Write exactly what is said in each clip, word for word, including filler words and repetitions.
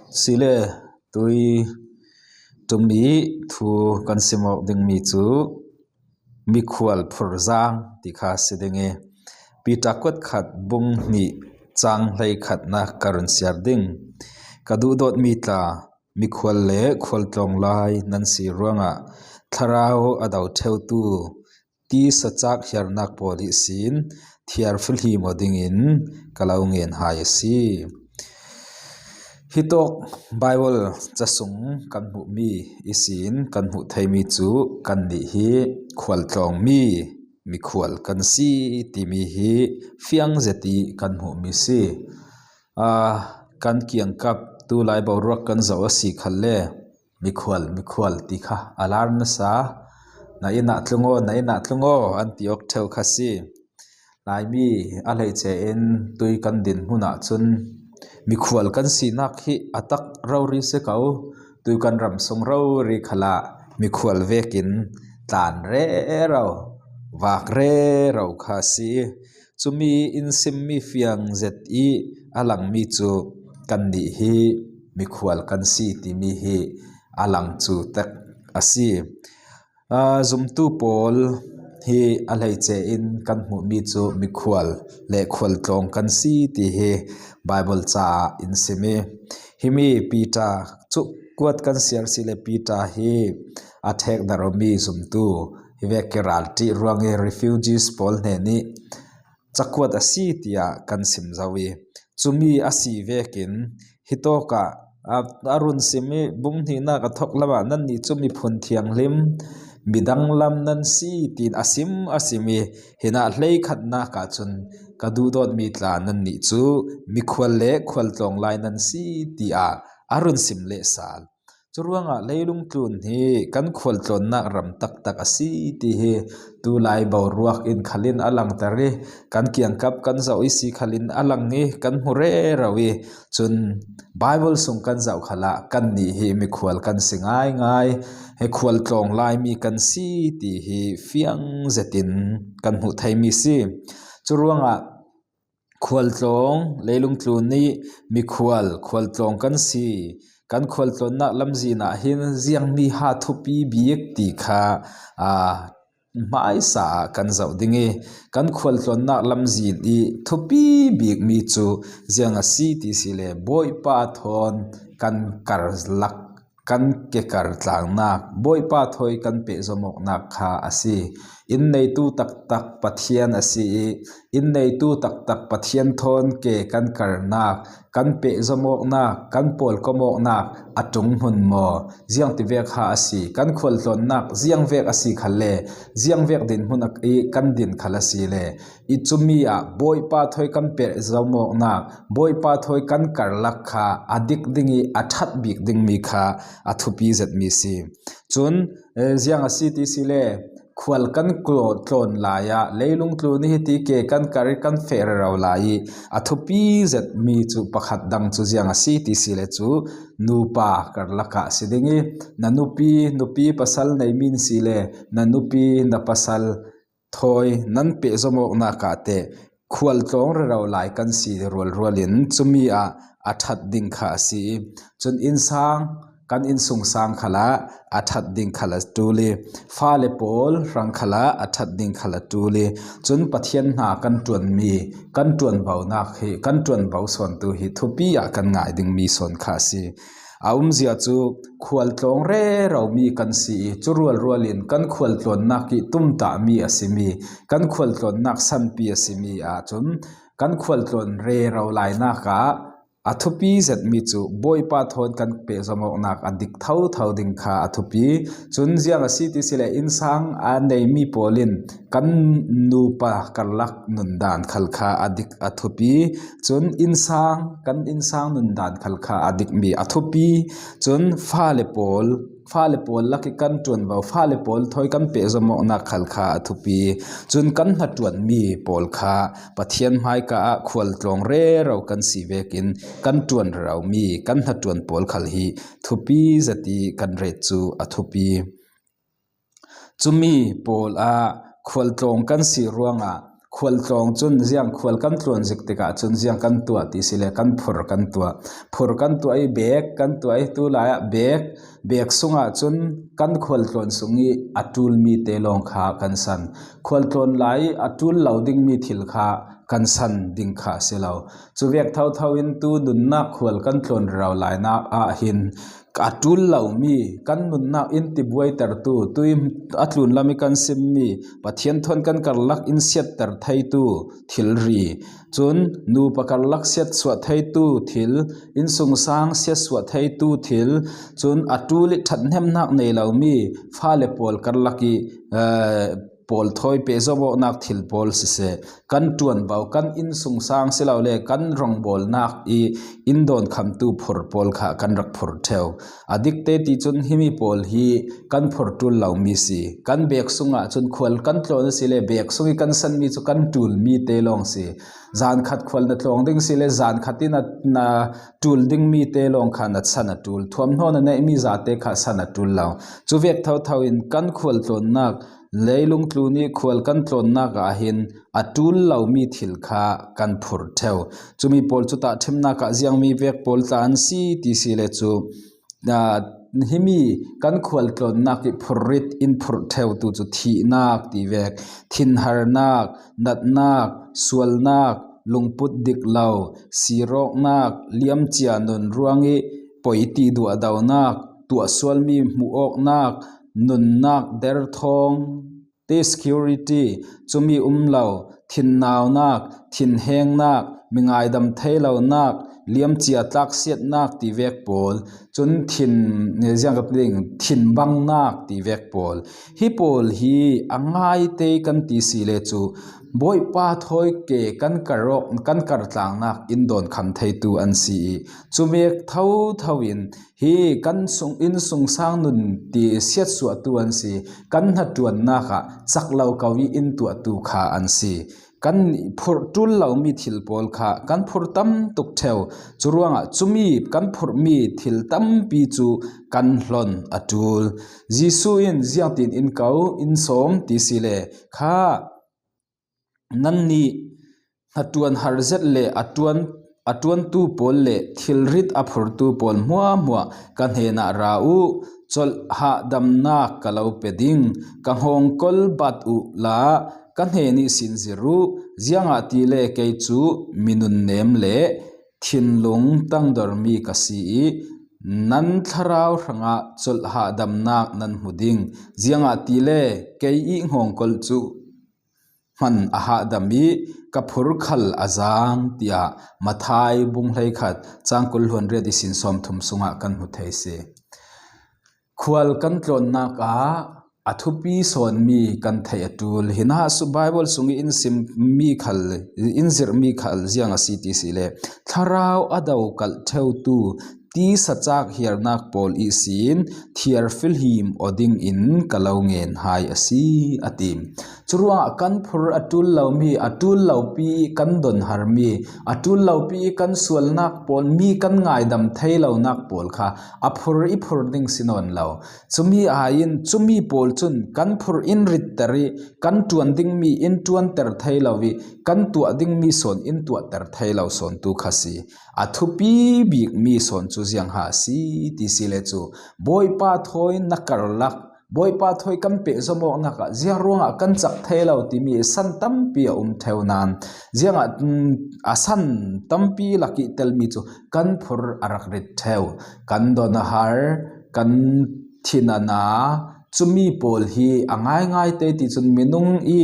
Sile tui tumi thu kan sim awk dingmi cu mikhual phurzang ti kha si ding i, Peter kuat khat bung hnih cang hlei khatnak ka run siar ding. Ka duhdawtmi tla, mikhual le khualtlawng lai nan si ruangah thlarau a do ṭheutu tisa cak hiarnak pawl ihsin thiar fihlim aw dingin ka lo ngen hai a si. Hitawk Baibal casung kan hmuhmi ihsin kan hmuh theimi cu kannih hi khualtlawngmi mikhual kan si timi hi fiang zet i kan hmuhmi si. Aa, kan kiangkap tulai boruak kan zoh a si khalle mikhual, mikhual ti kha a lar nasa, na inn ah tlung aw, na inn ah tlung aw an ti awk ṭheu kha si. Laimi a hleice in tui kan din hmun ah cun mikhual kan sinak hi a tak rori si ko. Tui kan ram sung rori khalah mikhual vekin tlan rero, vak rero kha si. Cumi in simmi fiang zet i a langmi cu kannih hi mikhual kan si timi hi a lang cu tek a si. Aa, zumtu pawl hi a hleice in kan hmuhmi cu mikhual le khualtlawng kan si ti hi Baibal caah in sim i, himi Peter cu kuat kan siar si le Peter hi a ṭhekdarh awmi zumtu hi vek i ralṭih ruang i refugees pawl hnen i cakuat a si tiah kan sim zo i, cumi a si vekin hitawkah a, a run sim i bung hnihnak a thawk lamah nannih cu miphun thianghlim, midang lam nan si tiin a sim a sim i, hinah hleikhatnak ahcun ka duhdawtmi tla nannih cu mikhual le khualtlawng lai nan si tiah a run sim lehsal. Curuangah leilung tlun hi kan khualtlawnnak ram taktak a si ti hi tulai boruak in khalin a langter i, kan kiangkap kan zoh i si khalin a lang i kan hmu rero i, cun Baibal sung kan zoh khalah kannih hi mikhual kan si ngaingai, he khualtlawng laimi kan si ti hi fiang zetin kan hmuh theimi si. Curuangah khualtlawng, leilung tlun nih mikhual, khualtlawng kan si. Kan khualtlawnnak lamzin ah hin ziangmi ha thupi bik ti kha, aa, hmaisa ah kan zoh ding i, kan khualtlawnnak lamzin i thupi bikmi cu ziang a si ti si le Bawipa thawn kan karlak, kan kekar tlangnak, Bawipa thawi kan pehzom awknak kha a si. Inn neitu taktak Pathian a si i, inn neitu taktak Pathian thawn ke kan karnak, kan pehzom awknak, kan pawlkom awknak a ṭung hmun maw? Ziangtivek ha a si, kan khualtlawnnak ziangvek a si khalle, ziangvek dinhmun i kan din khal a si le, i cumi ah Bawipa thawi kan pehzom awknak, Bawipa thawi kan karlak kha a dik ding i a ṭhat bik dingmi kha a thupi zetmi si. Cun, eh, ziang a si ti si le, khual kan klo-, tlawn lai ah leilung tlun i hiti ke kan kar i kan feh rero lai i a thupi zetmi cu pakhat dang cu ziang a si ti si le cu nupa karlak ah si ding i, na nupi, nupi pasal nei min si le, na nupi, na pasal thawi nan pehzom awknak ah teh khualtlawng rero lai kan si rualrual in cumi ah a ṭhat ding kha a si i, cun innsang, kan innsungsang khalah a ṭhat ding khal a ṭul i, fale pawl hrang khalah a ṭhat ding khal a ṭul i, cun Pathian hna kan ṭuanmi, kan ṭuanvonak hi, kan ṭuanvo sawntu hi thupi ah kan ngai dingmi sawn kha a si. A umzia cu khualtlawng reromi kan si i, cu rualrual in kan khualtlawnnak i tumtahmi a simi, kan khualtlawnnak sanpi a simi ahcun kan khualtlawn rero lainak ah a thupi zetmi cu Bawipa thawn kan pehzom awknak a dik thotho ding kha a thupi. Cun ziang a si ti si le innsang a neimi pawl in kan nupa karlak nundan khal kha a dik a thupi. Cun innsang, kan innsang nundan khal kha a dikmi a thupi. Cun fale pawl, fale pawl lak i kan ṭuanvo, fale pawl thawi kan pehzom awknak khal kha a thupi. Cun kan hnaṭuanmi pawl kha Pathian hmaika ah khualtlawng rero kan si vekin kan ṭuan reromi kan hnaṭuan pawl khal hi thupi zet i kan ret cu a thupi. Cumi pawl ah khualtlawng kan si ruangah khual tlawng cun ziang khual kan tlawn zik tikah cun ziang kan tuah ti si le kan phur kan tuah. Phur kan tuah i bek kan tuah i tu lai ah bek, bek sungah cun kan khual tlawn sung i a ṭulmi te lawng kha kan san. Khual tlawn lai i a ṭul lo dingmi thil kha kan san ding kha a si lo. Cu vek thotho in tu nunnak khual kan tlawn rero lainak ah hin a ṭul lomi kan nunnak in tibuaitertu, tu i a tlunlam i kan simmi Pathian thawn kan karlak in siatter theitu thilri, cun nupa karlak siatsuah theitu thil, innsungsang siatsuah theitu thil, cun a ṭul i ṭhathnemnak nei lomi fale pawl karlak i, eh, pawl thawi pehzom awknak thil pawl siseh, kan ṭuanvo, kan innsungsang si lo le kan rawngbawlnak i in dawnkhamtu phur pawl kha kan rak phur ṭheu. A dikte ti cun himi pawl hi kan phur ṭul lomi si. Kan bek sungah cun khual kan tlawn a si le bek sung i kan sanmi cu kan ṭulmi te lawng si. Zan khat khual na tlawng ding si le zan khat in a, na ṭul dingmi te lawng kha na san a ṭul. Thuamhnaw na neihmi zate kha san a ṭul lo. Cu vek thotho in kan khual tlawnnak, leilung tlun i khual kan tlawnnak ah hin a ṭul lomi thil kha kan phur ṭheu. Cumi pawl cu tahṭhimnak ah ziangmi vek pawl tla an si ti si le cu, aa, himi kan khual tlawnnak i phurrit in phurh ṭheutu cu thihnak ti vek, thinharnak, natnak, sualnak, lungput dik lo, sirawknak, liamcia nun ruang i poiti duahdonak, tuahsualmi hmuh awknak, nunnak derthawng, ti security, cumi um lo, thinnaunak, thinhengnak, mi ngaidam thei lonak, liamcia tlaksiatnak ti vek pawl, cun thin, ziang ka ti ding, thinbangnak ti vek pawl. Hi pawl hi a ngaite kan ti si le cu Bawipa thawi ke kan kar awk, kan kartlangnak in dawnkham theitu an si i, cu vek thotho in hi kan sung, innsungsang nun ti siatsuahtu an si, kan hnaṭuannak ah cak lo ko i in tuahtu kha an si. Kan phurh ṭul lomi thil pawl kha kan phurh tam tuk ṭheu. Cu ruangah cumi kan phurhmi thil tampi cu kan hlon a ṭul. Jesuh in ziangtin in ko, in sawm ti si le kha, nannih hnaṭuan har zet le a ṭuan, a ṭuantu pawl le thilrit a phurtu pawl hmuahhmuah ka hnenah ra u. Colh hahdamnak ka lo pe ding. Ka hngawngkol bat uh la, ka hnen ihsin zir u. Ziangahtile kei cu minunnem le thinlung tangdormi ka si i, nan thlarau hrangah colh hahdamnak nan hmu ding. Ziangahtile kei i hngawngkol cu hman a hahdam i ka phur khal a zaang, tiah Matthai bung hleikhat cang kul hluan riat ihsin sawmthum sungah kan hmu thei si. Khual kan tlawnnak ah a thupi sawnmi kan theih a ṭul. Hinah su Bible sung i in simmi khal, in zirhmi khal ziang a si ti si le thlarau a do kalh ṭheutu tisa cak hiarnak pawl ihsin thiarfihlim aw dingin ka lo ngen hai a si, a ti. Curuangah kan phur a ṭul lomi, a ṭul lopi i kan donharmi, a ṭul lopi i kan sualnak pawl, mi kan ngaidam thei lonak pawl kha a phur i phur ding si nawn lo. Cumi aiin cumi pawl cun kan phur in ritter i kan ṭuan dingmi in ṭuanter thei lo i kan tuah dingmi sawn in tuahter thei lo sawntu kha si. A thupi bikmi sawn cu ziangha a si ti si le cu Bawipa thawi na karlak, Bawipa thawi kan pehzom awknak ah ziang ruangah kan cak thei lo timi san tampi a um ṭheu nain ziangah, mm, a san tampi lak i telmi cu kan phur a rak rit ṭheu. Kan don a har, kan thin a na, cumi pawl hi a ngaingai te ti cun minung i,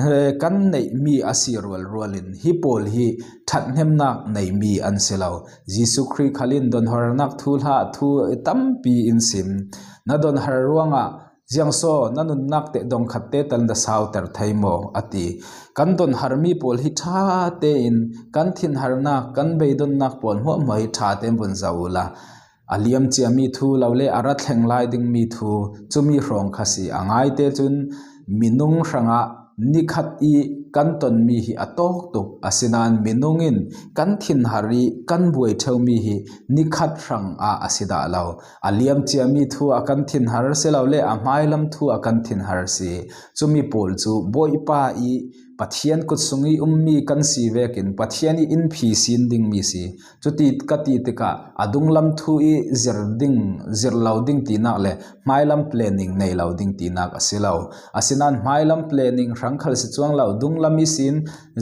eh, kan neihmi a si rualrual in hi pawl hi ṭhathnemnak neimi an si lo. Jesuh Khrih khal in donharnak thuhla thu tampi in sim. Na donhar ruangah ziangsaw na nunnak te dongkhat te tal na sauter thei maw? A ti. Kan donharmi pawl hi ṭha tein kan thinharnak, kan beidonnak pawl hmuahhmuah hi ṭha tein vun zoh uhla. A liamciami thu lo le a ra thleng lai dingmi thu, cumi hrawng kha si. A ngaite cun minung hrangah nikhat i kan tonmi hi a tawk tuk. Asinain minung in kan thinhar i kan buai ṭheumi hi nikhat hrangah a si dah lo. A liamciami thu a kan thinhar si lo le a hmailam thu a kan thinhar si. Cumi pawl cu Bawipa i Pathian kut sung i um mi kan si vekin Pathian i in phi sin ding mi si. Cuti ka ti tikah a dunglam thu i zir ding, zir lo ding tinak le hmailam planning nei lo ding tinak a si lo. Asinain hmailam planning hrang khal si cuang lo, dunglam i sin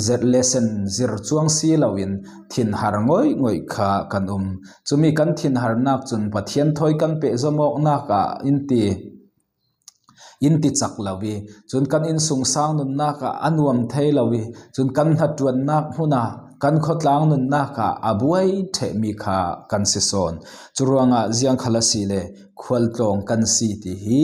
zir, lesson zir cuang si loin thinhar ngoi ngoi kha kan um. Cumi kan thinharnak cun Pathian thawi kan pehzom awknak ah in ti, in ti cak lo i, cun kan innsungsang nunnak ah a nuam thei lo i, cun kan hnaṭuannak hmun ah kan khuatlang nunnak ah a buai ṭhehmi kha kan si sawn. Curuangah ziang khal a si le khualtlawng kan si ti hi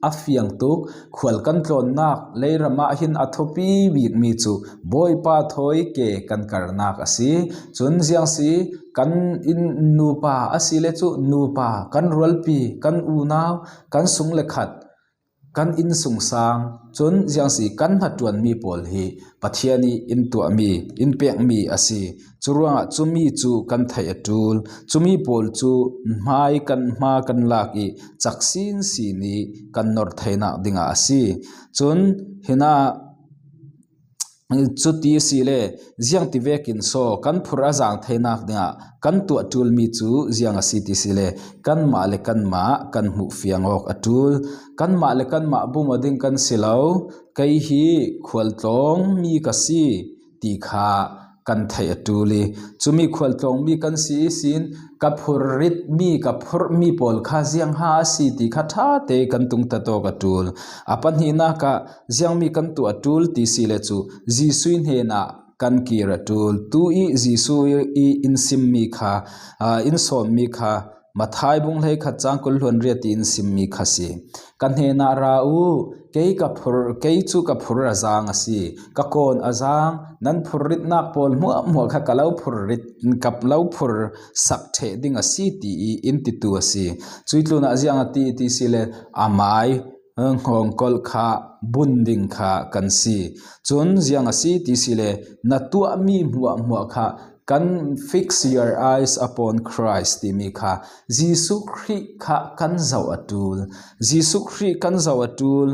a fiang tuk. Khual kan tlawnnak leiram ah hin a thupi bikmi cu Bawipa thawi ke kan karnak a si. Cun ziang si kan inn nupa a si le cu nupa, kan rualpi, kan unau, kan sung le khat, kan innsungsang, cun ziang si kan hnaṭuanmi pawl hi Pathian i in tuahmi, in pekmi a si. Curuangah cumi cu kan theih a ṭul. Cumi pawl cu hmai kan hma kan lak i cak sinsin i kan nor theinak dingah a si. Cun hinah cuti si le ziangti vekin saw kan phur a zang theinak dingah kan tuah ṭulmi cu ziang a si ti si le kanmah le kanmah kan hmuh fiang awk a ṭul. Kanmah le kanmah bum aw ding kan si lo. Kei hi khualtlawng mi ka si ti kha kan theih a ṭul i, cumi khualtlawng mi kan si ihsin ka phurrit mi, ka phurh mi pawl kha ziangha a si ti kha ṭha te kan tungtat awk a ṭul. A pahnihnak ah ziangmi kan tuah a ṭul ti si le cu Jesuh hnenah kan kir a ṭul. Tu i Jesuh i in simmi kha, aa, in sawnmi kha Matthai bung hleikhat cang kul hluan riat i in simmi kha si. Ka hnenah ra u, kei ka phur, kei cu ka phur a zang a si. Ka kawn a zang, nan phurritnak pawl hmuahhmuah kha ka lo phurrit, ka lo phur sak ṭheh ding a si ti i in titu a si. Cuih tlunah ziang a ti ti si le amai, eh, ngawngkolh kha bun ding kha kan si. Cun ziang a si ti si le na tuahmi hmuahhmuah kha kan fix your eyes upon Christ timi kha Jesuh Khrih kha kan zoh a ṭul. Jesuh Khrih kan zoh a ṭul.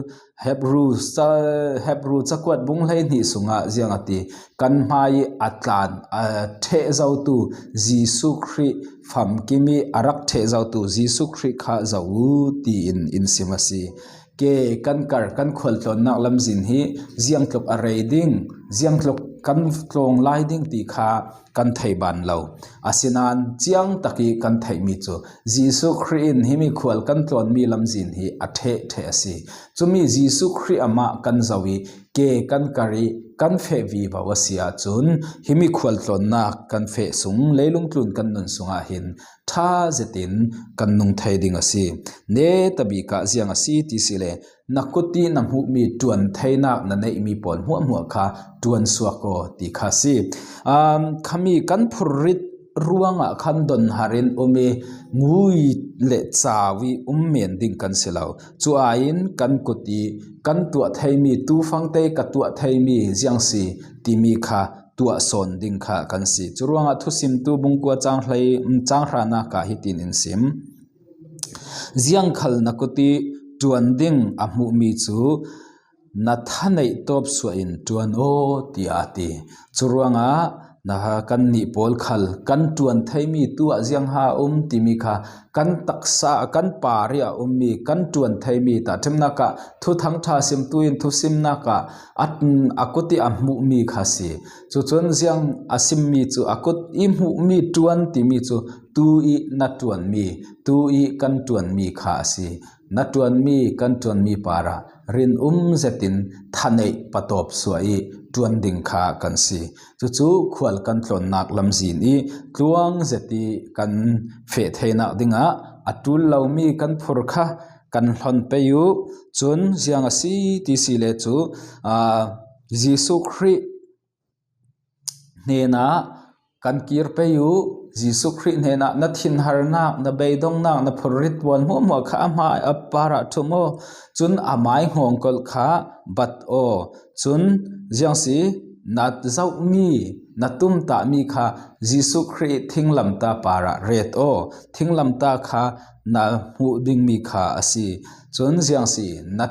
Hebru ca-, Hebru cakuat bung hleihnih sungah ziang a ti, kan hmai a tlan, a ṭheh zotu Jesuh Khrih famkim i a rak ṭheh zotu Jesuh Khrih kha zoh u tiin in sim a si. Ke kan kar, kan khualtlawnnak lamzin hi ziangtluk a rei ding, ziangtluk kan tlawng lai ding ti kha kan thei ban lo. Asinain ciangtak i kan theihmi cu Jesuh Khrih in himi khual kan tlawnmi lamzin hi a ṭheh ṭheh a si. Cumi Jesuh Khrih amah kan zoh i ke kan kar i kan feh vivo a si ahcun himi khualtlawnnak kan feh sung leilung tlun kan nun sungah hin ṭha zetin kan nung thei ding a si. Neta bik ah ziang a si ti si le na kut i na hmuhmi ṭuan theinak na neihmi pawl hmuahhmuah kha ṭuan suak aw ti kha a si. Aam, khami kan phurrit ruangah khan donhar in um i ngui le cau i um men ding kan si lo. Cu aiin kan kut i kan tuah theimi, tufangte ka tuah theimi ziang si timi kha tuah sawn ding kha kan si. Curuangah Thusimtu bung kua cang hlei, cang hranak ah hitin in sim. Ziang khal na kut i ṭuan ding a hmuhmi cu na thaneih tawp suah in ṭuan aw, tiah a ti. Curuangah na kannih pawl khal kan ṭuan theimi tu ah ziangha a um timi kha kan taksa, kan parih a ummi, kan ṭuan theimi tahṭhimnak ah Thuthang ṭha simtu in thusimnak ah a, a kut i a hmuhmi kha a si. Cucun ziang a simmi cu a kut i hmuhmi ṭuan timi cu tu i na ṭuanmi, tu i kan ṭuanmi kha a si. Na ṭuanmi, kan ṭuanmi parah rinum zetin thaneih patawp suah i ṭuan ding kha kan si. Cucu khual kan tlawnnak lamzin i tluang zet i kan feh theinak dingah a ṭul lomi kan phur kha kan hlon pei uh. Cun ziang a si ti si le cu, aa, Jesuh Khrih hnenah kan kir pei uh. Jesuh Khrih hnenah na thinharnak, na beidongnak, na phurrit pawl hmuahhmuah kha a hmai a parah ṭhum aw. Cun a mai ngawngkolh kha bat aw. Cun ziang si na zohmi, na tumtahmi kha Jesuh Khrih thinglamtah parah ret aw. Thinglamtah kha na hmuh dingmi kha a si. Cun ziang si na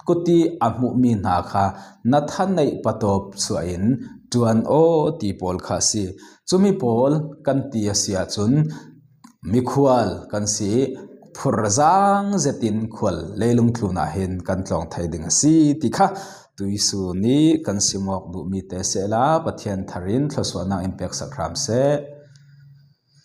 kuti a hmuhmi hna kha na thaneih patawp suahin ṭuan aw ti pawl kha a si. Cumi pawl kan ti a si ahcun mikhual kan si, phur zang zetin khual leilung tlunah hin kan tlawng thei ding a si ti kha tuisun ih kan simawk duhmi te sehla Pathian thar in thluasuahnak in peksak hram seh.